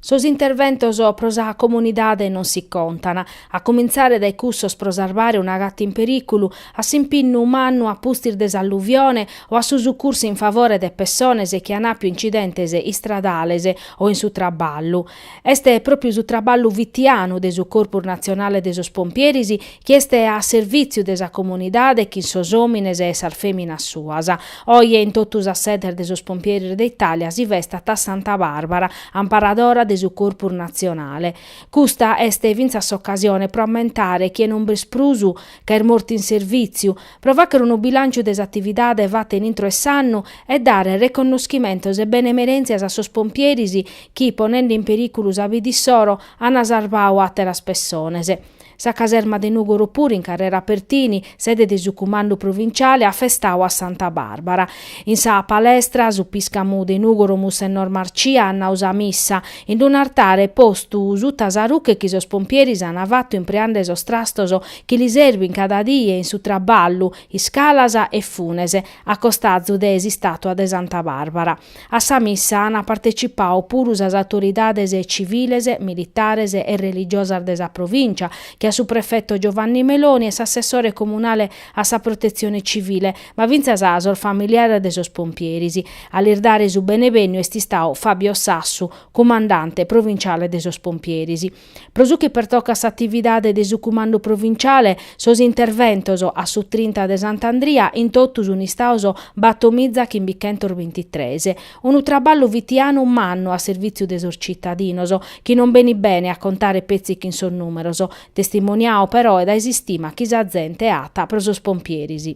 Sos interventos pro sa comunidade non si contan, a cumintzare dae cussos pro sarbare una gatta in perìculu, a s'impinnu mannu a pustis de s'alluvione o a su sucursu in favore de pessones chi an àpiu incidentes istradales o in su traballu. Est pròpiu su traballu fitianu de su Corpus Natzionale de sos Pompieris chi est a servìtziu de sa comunidade chin sos òmines e sas fèminas suas. Oje in totu sas sedes de sos Pompieris de Itàlia si festat a Santa Bàrbara, amparadora de su Corpus Natzionale. Custa est fintzas s'ocasione pro ammentare chie non b'est prus ca est mortu in servìtziu, pro fàghere unu bilànciu de s'atividade fata in intro 'e s'annu e dare reconnoschimentos e benemerèntzias a sos pompieris chi, ponende in perìculu sa vida issoro, ant sarvadu àteras pessones. Sa caserma de Nùgoro puru in carrera Pertini, sede de su Cumandu Provinciale, at festadu a Santa Bàrbara. In sa palestra, su pìscamu de Nùgoro Mussennor Marcia at nadu sa missa, in un'artare postu suta sa ruche chi sos pompieris ant fatu impreande sos trastos chi li serbint cada die in su traballu, iscalas e funes, a costazu de s'istàtua de Santa Bàrbara. A sa missa ant partecipadu puru sas autoridades civiles, militares e religiosas de sa provìncia, che a su prefeto Giovanni Meloni e s'assessore comunale a sa Protetzione Civile, ma fintzas sos familiares de sos pompieris. A lis dare su benebènniu est istadu Fabio Sassu, cumandante provinciale de sos pompieris. Pro su chi pertocat s'atividade de su Cumandu Provinciale, sos interventos a su trinta de Sant'Andria in totu sunt istados batomizachimbichentosbintitres. Unu traballu fitianu mannu a servìtziu de sos citadinos, chi non benit bene a contare petzi chin sos nùmeros, testimoniadu peroe dae s'istima chi sa zente at pro sos pompieris.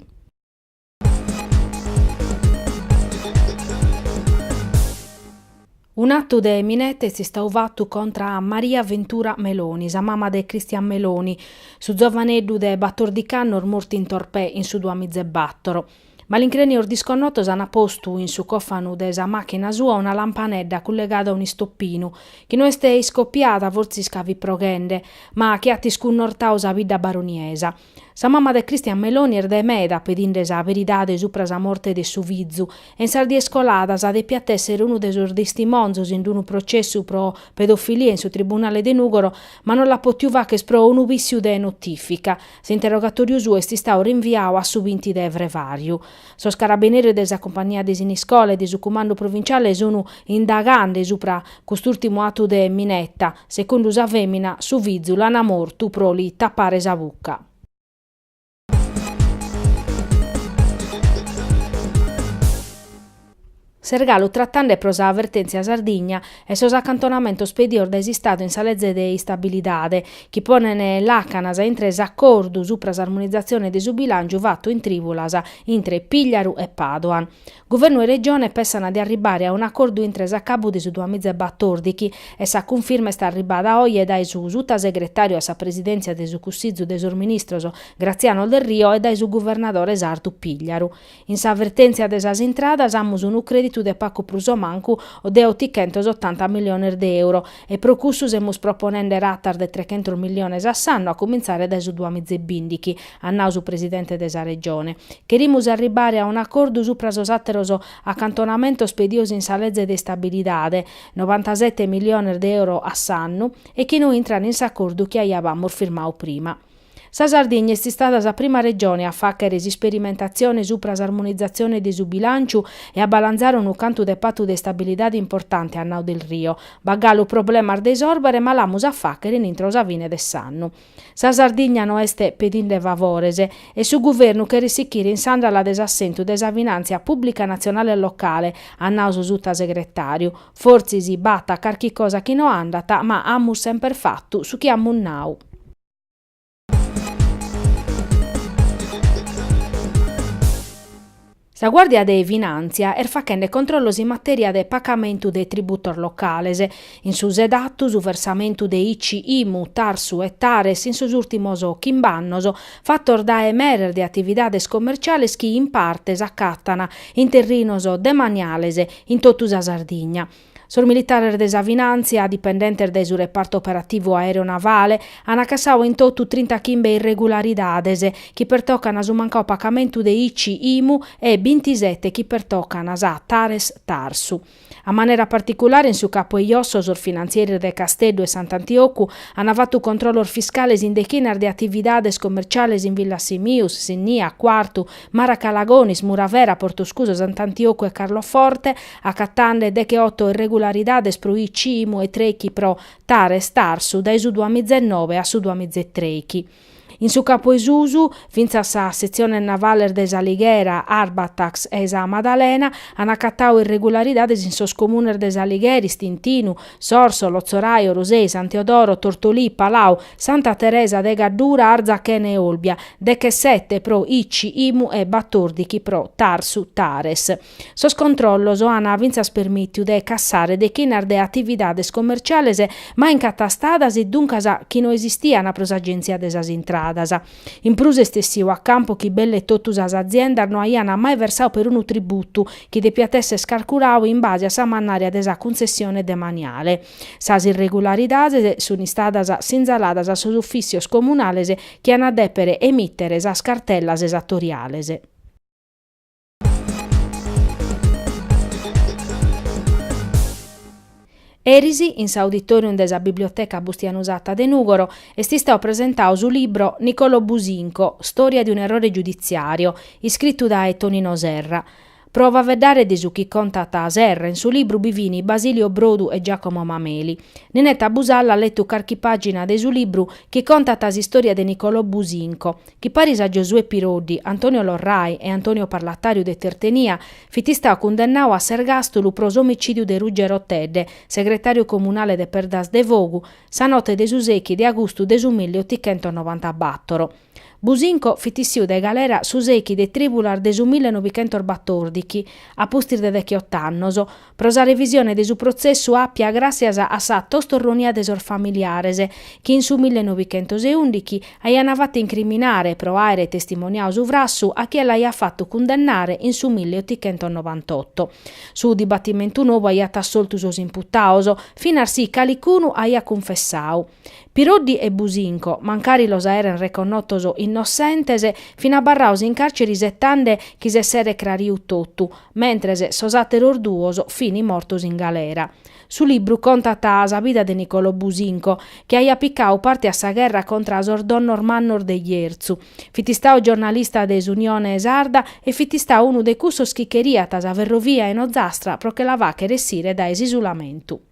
Un'atu de mineta est istadu fatu contra a Maria Ventura Meloni, sa mama de Christian Meloni, su zovaneddu de batòrdich'annos mortu in Torpè in su duamizaebatoro. Malincrenios disconnotos ant postu in su còfanu de sa màchina sua una lampanedda cullegada a un'istopinu, chi no est iscopiada fortzis ca fit proghende, ma chi at iscunnortadu sa bidda baroniesa. Sa mama de Christian Meloni est dae meda pedinde sa veridade supra sa morte de su fizu e in sas dies coladas depiat èssere unu de sos distimonzos in unu processu pro pedofilia in su tribunale de Nùgoro, ma non l'at pòtiu fagher pro unu vìssiu de notìfica. S'interrogatòriu suo est istadu rinviadu a su binti de frevàriu. Sos carabineris de sa Cumpagnia de Siniscola e de su Cumandu Provinciale sun indagande supra cust'ùrtimu atu de mineta. Segundu sa fèmina, su fizu l'an mortu pro li tapare sa buca. S'est galu tratende pro sa vertèntzia Sardigna e sos acantonamentos pedidos dae s'Istadu in sa leze de istabilidade, chi ponen làcanas intre s'acordu supra s'armonizatzione de su bilàngiu fatu in trìbulas intre Pigliaru e Padoan. Guvernu e Regione pessan de arribbare a un'acordu intre s'acabu de su duamizaebatòrdichi e sa cunfirma est arribbada oje dae su sutasegretàriu a sa presidèntzia de su Cussizu de sos Ministros Graziano Delrio e dae su guvernadore sardu Pigliaru. In sa vertèntzia de sas intradas amus unu crèditu de pacu prus o mancu de otichentos-otanta milliones de euro e pro cussu semus proponende ratas de trechentos milliones a s'annu a cumintzare dae su duamizebìndichi, at nau su presidente de sa Regione. Cherimus arribbare a un'acordu supra sos àteros acantonamentos pedidos in sa leze de istabilidade, novantasete milliones de euro a s'annu, e chi no intran in s'acordu chi aiabamus firmadu prima. Sa Sardigna est istada sa prima regione a fàghere s'isperimentatzione supra s'armonizatzione de su bilànciu e a balanzare unu cantu de patu de istabilidade importante, at nau Delrio. B'at galu problemas de isòrbere ma l'amus a fàghere in intro sa fine de s'annu. Sa Sardigna no est pedinde favores e su guvernu cheret sichire in s'àndala de s'assentu de sa finàntzia pùblica natzionale e locale, at nau su sutasegretàriu. Fortzis b'at carchi cosa chi no andat, ma amus semper fatu su chi amus nau. Sa Guàrdia de Finàntzia est faghende controllos in matèria de pagamentu de tributos locales. In su sedatu su versamentu de ICI, IMU, Tarsu e Tares in sos ùrtimos chimb'annos fatos dae meres de atividades commerciales chi in parte s'acatan in terrinos demaniales in totu sa Sardigna. Sos militares de sa Finàntzia, dipendentes dae su repartu operativu aeronavale, ant cassadu in totu trintachimbe irregularidades chi pertocan su mancadu pagamentu de ICI IMU e bintisete chi pertocan sa Tares Tarsu. A manera particulare in su Capu 'e Josso sos finantzieris de Casteddu e Sant'Antiocu ant fatu controllos fiscales in dechinas de atividades commerciales in Villasimius, Sinnia, Cuartu, Maracalagonis, Muravera, Portoscuso, Sant'Antiocu e Carloforte, acatande decheoto irregularidades pro ICI IMU e treichi pro Tares Tarsu dae su duamizenobe a su duamizetreichi. In su Capu 'e Susu, fintzas sas setziones navales de S'Alighera, Arbatax e Sa Madalena an acatadu irregularidades in sos comunes de S'Alighera, Istintinu, Sorsolo, Lotzorai, Orosei, San Teodoro, Tortolì, Palau, Santa Teresa de Gaddura, Arzachena e Olbia, dechesete pro ICI, IMU e batòrdichi pro Tarsu, Tares. Sos controllos an fintzas permìtiu de cassare dechinas de atividades commerciales mai incatastadas e duncas chi no esistian pro s'Agèntzia de sas Intradas. In prus est essiu a campu chi belle totu sas aziendas no aian mai versadu perunu tributu chi depiat esser carculadu in base a sa mannària de sa cuntzessione demaniale. Sas irregularidades sun istadas sinzaladas a sos ufìssios comunales chi an a dèpere emìtere sas cartellas esatoriales. Eris, in s'auditorium de sa Biblioteca Bustianu Satta de Nùgoro, est istadu presentadu su libro Nicolò Businco, storia di un errore giudiziario, iscritu dae Tonino Serra. Pro faeddare de su chi contat Serra in su libru bi fin Basilio Brodu e Giacomo Mameli. Ninetta Busalla at letu carchi pàgina de su libru chi contat s'istòria de Nicolò Businco, chi paris a Giosuè Piroddi, Antonio Lorrai e Antonio Parlatàriu de Tertenia, fit istadu cundennadu a s'ergàstulu pro s'omicìdiu de Ruggero Tedde, segretàriu comunale de Perdasdefogu, sa note de su sèichi de agustu de su milliotichentonovantabàtoro. Businco fit issiu dae galera su sèichi de trìbulas de su millenovichentosbatòrdichi, a pustis de decheot'annos, Pro sa revisione de su protzessu àpia gràssias a sa tostorronia de sos familiares, chi in su millenovichentosundìchi aiant fatu incriminare pro àere testimoniadu su frassu a chie l'aiat fatu cundennare in su milliotichentonovantotto. Su dibatimentu nou aiat assoltu sos imputados, finas si calicunu aiat cunfessadu. Piroddi e Businco, mancari los aeren reconnotos innossentes, fin abarrados in càrcere isetande chi s'esseret crariu totu, mentres sos àteros duos fin mortos in galera. Su libru contat sa vida de Nicolò Businco, chi aiat picadu parte a sa gherra contra a sos donnos mannos de Jerzu. Fit istadu giornalista de s'Unione Sarda e fit istadu unu de cussos chi cheriat sa ferrovia in Ozastra pro che la fàghere essire dae s'isulamentu.